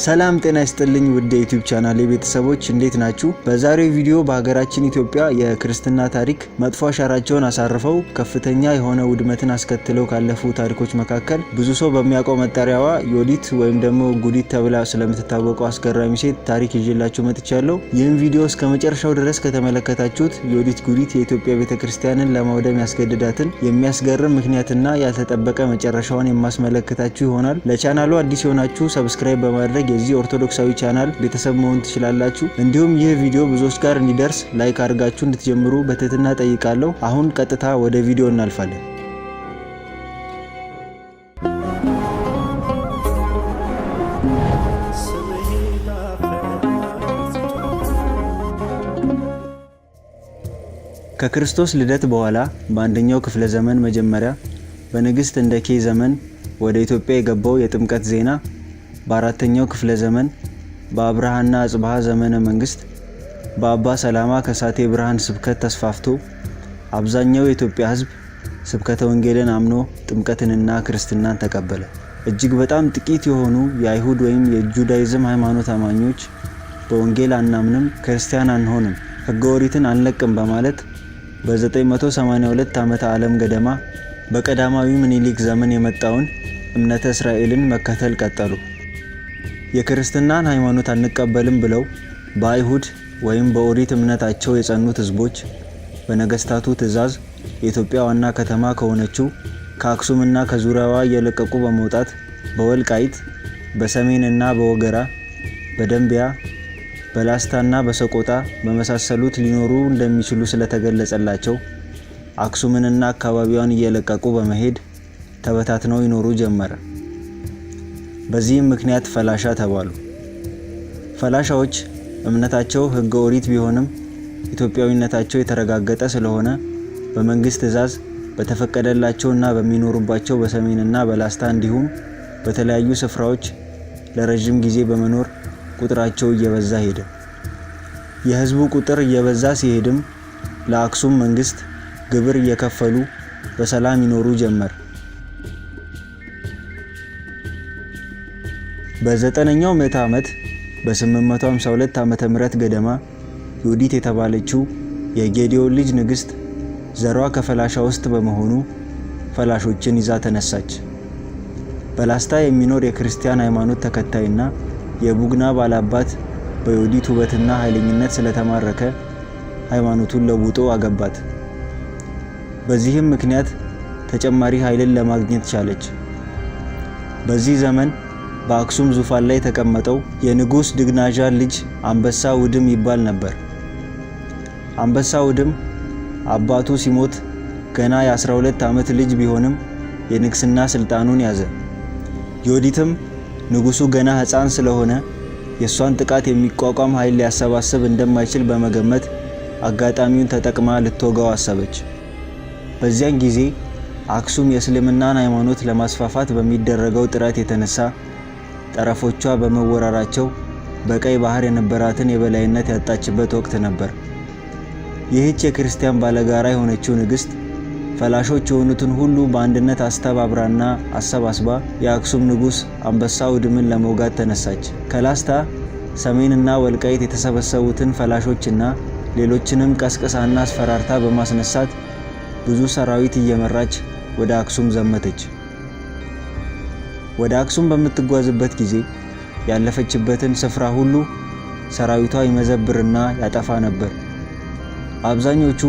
ሰላም ጤና ይስጥልኝ ውድ የ YouTube ቻናል ቤተሰቦች፣ እንዴት ናችሁ? በዛሬው ቪዲዮ በሀገራችን ኢትዮጵያ የክርስትና ታሪክ መጥፎ አሻራቸውን አሳርፈው ከፍተኛ የሆነ ውድመትን አስከትለው ካለፉ ታሪኮች መካከል ብዙ ሰው በሚያውቀው መጠሪያዋ ዮዲት ወይም ደግሞ ጉዲት ተብላ ስለምትታወቀው አስገራሚ ሴት ታሪክ ይዤላችሁ መጥቻለሁ። ይህም ቪዲዮ እስከ መጨረሻው ድረስ ከተመለከታችሁት ዮዲት ጉዲት የኢትዮጵያ ቤተክርስቲያንን ለማውደም ያስገድዳትን የሚያስገርም ምክንያትና ያልተጠበቀ መጨረሻዋን የማስመለከታችሁ ይሆናል። ለቻናሉ አዲስ የሆናችሁ subscribe በማድረግ የዚህ ኦርቶዶክሳዊ ቻናል ቤተሰብ መሆን ትችላላችሁ። እንዲሁም ይህ ቪዲዮ ብዙዎች ጋር እንዲደርስ like አድርጋችሁ እንድትጀምሩ በትህትና ጠይቃለሁ። አሁን ቀጥታ ወደ ቪዲዮ እናልፋለን። ከክርስቶስ ልደት በኋላ በአንደኛው ክፍለ ዘመን መጀመሪያ በንግሥት ህንደኬ ዘመን ወደ ኢትዮጵያ የገባው የጥምቀት ዜና በአራተኛው ክፍለ ዘመን በአብርሃና አጽብሃ ዘመነ መንግስት በአባ ሰላማ ከሳቴ ብርሃን ስብከት ተስፋፍቶ አብዛኛው የኢትዮጵያ ሕዝብ ስብከተ ወንጌልን አምኖ ጥምቀትንና ክርስትናን ተቀበለ። እጅግ በጣም ጥቂት የሆኑ የአይሁድ ወይም የጁዳይዝም ሃይማኖት አማኞች በወንጌል አናምንም፣ ክርስቲያን አንሆንም፣ ሕገ ኦሪትን አንለቅም በማለት በ982 ዓመተ ዓለም ገደማ በቀዳማዊ ምኒልክ ዘመን የመጣውን እምነተ እስራኤልን መከተል ቀጠሉ። የክርስትናን ሃይማኖት አንቀበልም ብለው በአይሁድ ወይም በኦሪት እምነታቸው የጸኑት ህዝቦች በነገስታቱ ትእዛዝ የኢትዮጵያ ዋና ከተማ ከሆነችው ከአክሱምና ከዙሪያዋ እየለቀቁ በመውጣት በወልቃይት፣ በሰሜንና በወገራ፣ በደንቢያ፣ በላስታና በሰቆጣ በመሳሰሉት ሊኖሩ እንደሚችሉ ስለተገለጸላቸው አክሱምንና አካባቢዋን እየለቀቁ በመሄድ ተበታትነው ይኖሩ ጀመረ። በዚህም ምክንያት ፈላሻ ተባሉ። ፈላሻዎች እምነታቸው ሕገ ኦሪት ቢሆንም ኢትዮጵያዊነታቸው የተረጋገጠ ስለሆነ በመንግስት ትእዛዝ በተፈቀደላቸውና በሚኖሩባቸው በሰሜንና በላስታ እንዲሁም በተለያዩ ስፍራዎች ለረዥም ጊዜ በመኖር ቁጥራቸው እየበዛ ሄደ። የህዝቡ ቁጥር እየበዛ ሲሄድም ለአክሱም መንግስት ግብር እየከፈሉ በሰላም ይኖሩ ጀመር። በዘጠነኛው ምዕተ ዓመት በ852 ዓመተ ምህረት ገደማ ዮዲት የተባለችው የጌዲዮን ልጅ ንግስት ዘሯ ከፈላሻ ውስጥ በመሆኑ ፈላሾችን ይዛ ተነሳች። በላስታ የሚኖር የክርስቲያን ሃይማኖት ተከታይና የቡግና ባላባት በዮዲት ውበትና ኃይለኝነት ስለተማረከ ሃይማኖቱን ለውጦ አገባት። በዚህም ምክንያት ተጨማሪ ኃይልን ለማግኘት ቻለች። በዚህ ዘመን በአክሱም ዙፋን ላይ የተቀመጠው የንጉስ ድግናዣ ልጅ አንበሳ ውድም ይባል ነበር። አንበሳ ውድም አባቱ ሲሞት ገና የ12 ዓመት ልጅ ቢሆንም የንግስና ስልጣኑን ያዘ። ዮዲትም ንጉሱ ገና ሕፃን ስለሆነ የእሷን ጥቃት የሚቋቋም ኃይል ሊያሰባስብ እንደማይችል በመገመት አጋጣሚውን ተጠቅማ ልትወጋው አሰበች። በዚያን ጊዜ አክሱም የእስልምናን ሃይማኖት ለማስፋፋት በሚደረገው ጥረት የተነሳ ጠረፎቿ በመወረራቸው በቀይ ባህር የነበራትን የበላይነት ያጣችበት ወቅት ነበር። ይህች የክርስቲያን ባለጋራ የሆነችው ንግስት ፈላሾች የሆኑትን ሁሉ በአንድነት አስተባብራና አሰባስባ የአክሱም ንጉስ አንበሳ ውድምን ለመውጋት ተነሳች። ከላስታ ሰሜንና ወልቃይት የተሰበሰቡትን ፈላሾችና ሌሎችንም ቀስቅሳና አስፈራርታ በማስነሳት ብዙ ሰራዊት እየመራች ወደ አክሱም ዘመተች። ወደ አክሱም በምትጓዝበት ጊዜ ያለፈችበትን ስፍራ ሁሉ ሰራዊቷ ይመዘብርና ያጠፋ ነበር። አብዛኞቹ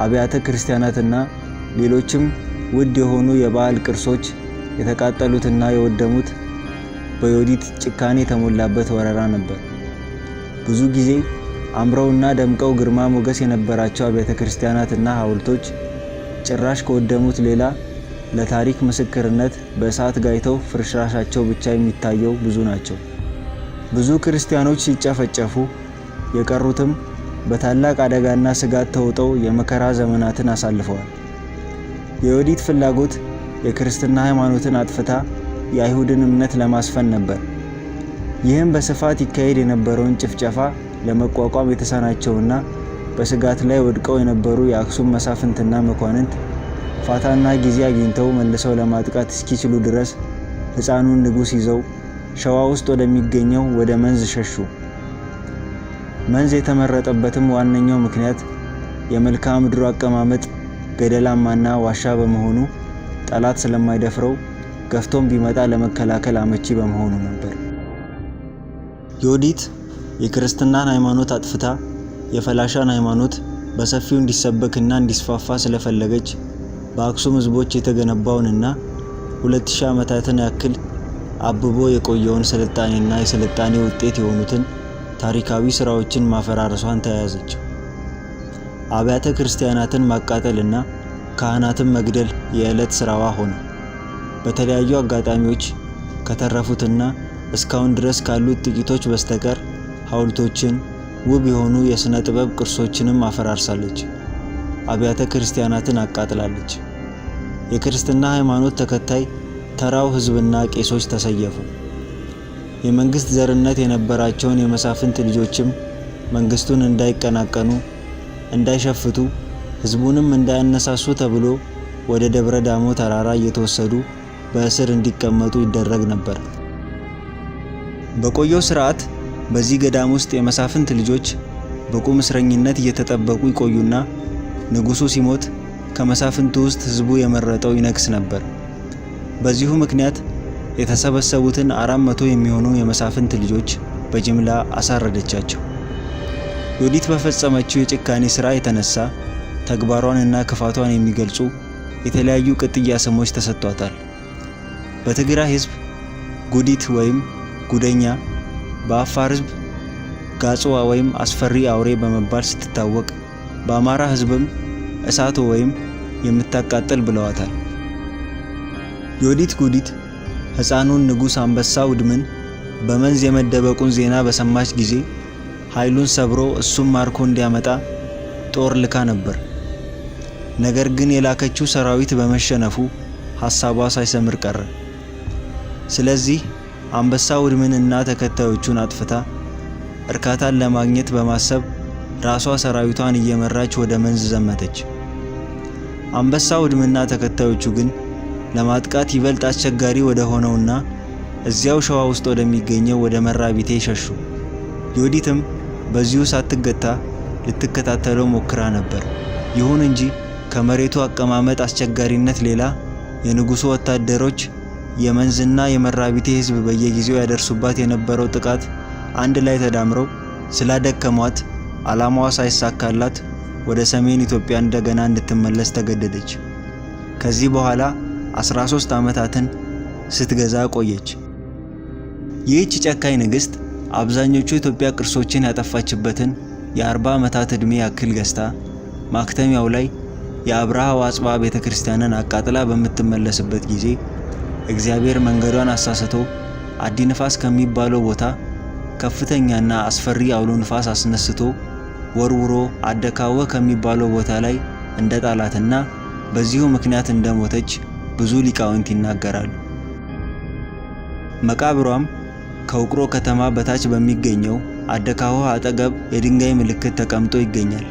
አብያተ ክርስቲያናትና ሌሎችም ውድ የሆኑ የባህል ቅርሶች የተቃጠሉትና የወደሙት በዮዲት ጭካኔ የተሞላበት ወረራ ነበር። ብዙ ጊዜ አምረውና ደምቀው ግርማ ሞገስ የነበራቸው አብያተ ክርስቲያናትና ሐውልቶች ጭራሽ ከወደሙት ሌላ ለታሪክ ምስክርነት በእሳት ጋይተው ፍርስራሻቸው ብቻ የሚታየው ብዙ ናቸው። ብዙ ክርስቲያኖች ሲጨፈጨፉ የቀሩትም በታላቅ አደጋና ስጋት ተውጠው የመከራ ዘመናትን አሳልፈዋል። የዮዲት ፍላጎት የክርስትና ሃይማኖትን አጥፍታ የአይሁድን እምነት ለማስፈን ነበር። ይህም በስፋት ይካሄድ የነበረውን ጭፍጨፋ ለመቋቋም የተሳናቸውና በስጋት ላይ ወድቀው የነበሩ የአክሱም መሳፍንትና መኳንንት ፋታና ጊዜ አግኝተው መልሰው ለማጥቃት እስኪችሉ ድረስ ሕፃኑን ንጉሥ ይዘው ሸዋ ውስጥ ወደሚገኘው ወደ መንዝ ሸሹ። መንዝ የተመረጠበትም ዋነኛው ምክንያት የመልክዓ ምድሩ አቀማመጥ ገደላማና ዋሻ በመሆኑ ጠላት ስለማይደፍረው ገፍቶም ቢመጣ ለመከላከል አመቺ በመሆኑ ነበር። ዮዲት የክርስትናን ሃይማኖት አጥፍታ የፈላሻን ሃይማኖት በሰፊው እንዲሰበክና እንዲስፋፋ ስለፈለገች በአክሱም ሕዝቦች የተገነባውንና 2000 ዓመታትን ያክል አብቦ የቆየውን ስልጣኔና የስልጣኔ ውጤት የሆኑትን ታሪካዊ ስራዎችን ማፈራረሷን ተያያዘችው። አብያተ ክርስቲያናትን ማቃጠልና ካህናትን መግደል የዕለት ስራዋ ሆነ። በተለያዩ አጋጣሚዎች ከተረፉትና እስካሁን ድረስ ካሉት ጥቂቶች በስተቀር ሐውልቶችን፣ ውብ የሆኑ የሥነ ጥበብ ቅርሶችንም አፈራርሳለች። አብያተ ክርስቲያናትን አቃጥላለች። የክርስትና ሃይማኖት ተከታይ ተራው ሕዝብና ቄሶች ተሰየፉ። የመንግስት ዘርነት የነበራቸውን የመሳፍንት ልጆችም መንግስቱን እንዳይቀናቀኑ፣ እንዳይሸፍቱ፣ ሕዝቡንም እንዳያነሳሱ ተብሎ ወደ ደብረ ዳሞ ተራራ እየተወሰዱ በእስር እንዲቀመጡ ይደረግ ነበር። በቆየው ስርዓት በዚህ ገዳም ውስጥ የመሳፍንት ልጆች በቁም እስረኝነት እየተጠበቁ ይቆዩና ንጉሱ ሲሞት ከመሳፍንቱ ውስጥ ሕዝቡ የመረጠው ይነግስ ነበር። በዚሁ ምክንያት የተሰበሰቡትን 400 የሚሆኑ የመሳፍንት ልጆች በጅምላ አሳረደቻቸው። ዮዲት በፈጸመችው የጭካኔ ሥራ የተነሳ ተግባሯንና ክፋቷን የሚገልጹ የተለያዩ ቅጥያ ስሞች ተሰጥቷታል። በትግራይ ሕዝብ ጉዲት ወይም ጉደኛ፣ በአፋር ሕዝብ ጋጽዋ ወይም አስፈሪ አውሬ በመባል ስትታወቅ፣ በአማራ ሕዝብም እሳቶ ወይም የምታቃጥል ብለዋታል። ዮዲት ጉዲት ሕፃኑን ንጉሥ አንበሳ ውድምን በመንዝ የመደበቁን ዜና በሰማች ጊዜ ኃይሉን ሰብሮ እሱም ማርኮ እንዲያመጣ ጦር ልካ ነበር። ነገር ግን የላከችው ሰራዊት በመሸነፉ ሐሳቧ ሳይሰምር ቀረ። ስለዚህ አንበሳ ውድምንና ተከታዮቹን አጥፍታ እርካታን ለማግኘት በማሰብ ራሷ ሰራዊቷን እየመራች ወደ መንዝ ዘመተች። አንበሳ ውድምና ተከታዮቹ ግን ለማጥቃት ይበልጥ አስቸጋሪ ወደ ሆነውና እዚያው ሸዋ ውስጥ ወደሚገኘው ወደ መራቢቴ ሸሹ። ዮዲትም በዚሁ ሳትገታ ልትከታተለው ሞክራ ነበር። ይሁን እንጂ ከመሬቱ አቀማመጥ አስቸጋሪነት ሌላ የንጉሱ ወታደሮች የመንዝና የመራቢቴ ሕዝብ በየጊዜው ያደርሱባት የነበረው ጥቃት አንድ ላይ ተዳምረው ስላደከሟት ዓላማዋ ሳይሳካላት ወደ ሰሜን ኢትዮጵያ እንደገና እንድትመለስ ተገደደች። ከዚህ በኋላ 13 ዓመታትን ስትገዛ ቆየች። ይህች ጨካኝ ንግሥት አብዛኞቹ የኢትዮጵያ ቅርሶችን ያጠፋችበትን የ40 ዓመታት ዕድሜ ያክል ገዝታ ማክተሚያው ላይ የአብርሃ ወአጽብሃ ቤተ ክርስቲያንን አቃጥላ በምትመለስበት ጊዜ እግዚአብሔር መንገዷን አሳስቶ አዲ ንፋስ ከሚባለው ቦታ ከፍተኛና አስፈሪ አውሎ ንፋስ አስነስቶ ወርውሮ አደካወ ከሚባለው ቦታ ላይ እንደጣላትና በዚሁ ምክንያት እንደሞተች ብዙ ሊቃውንት ይናገራሉ። መቃብሯም ከውቅሮ ከተማ በታች በሚገኘው አደካሆ አጠገብ የድንጋይ ምልክት ተቀምጦ ይገኛል።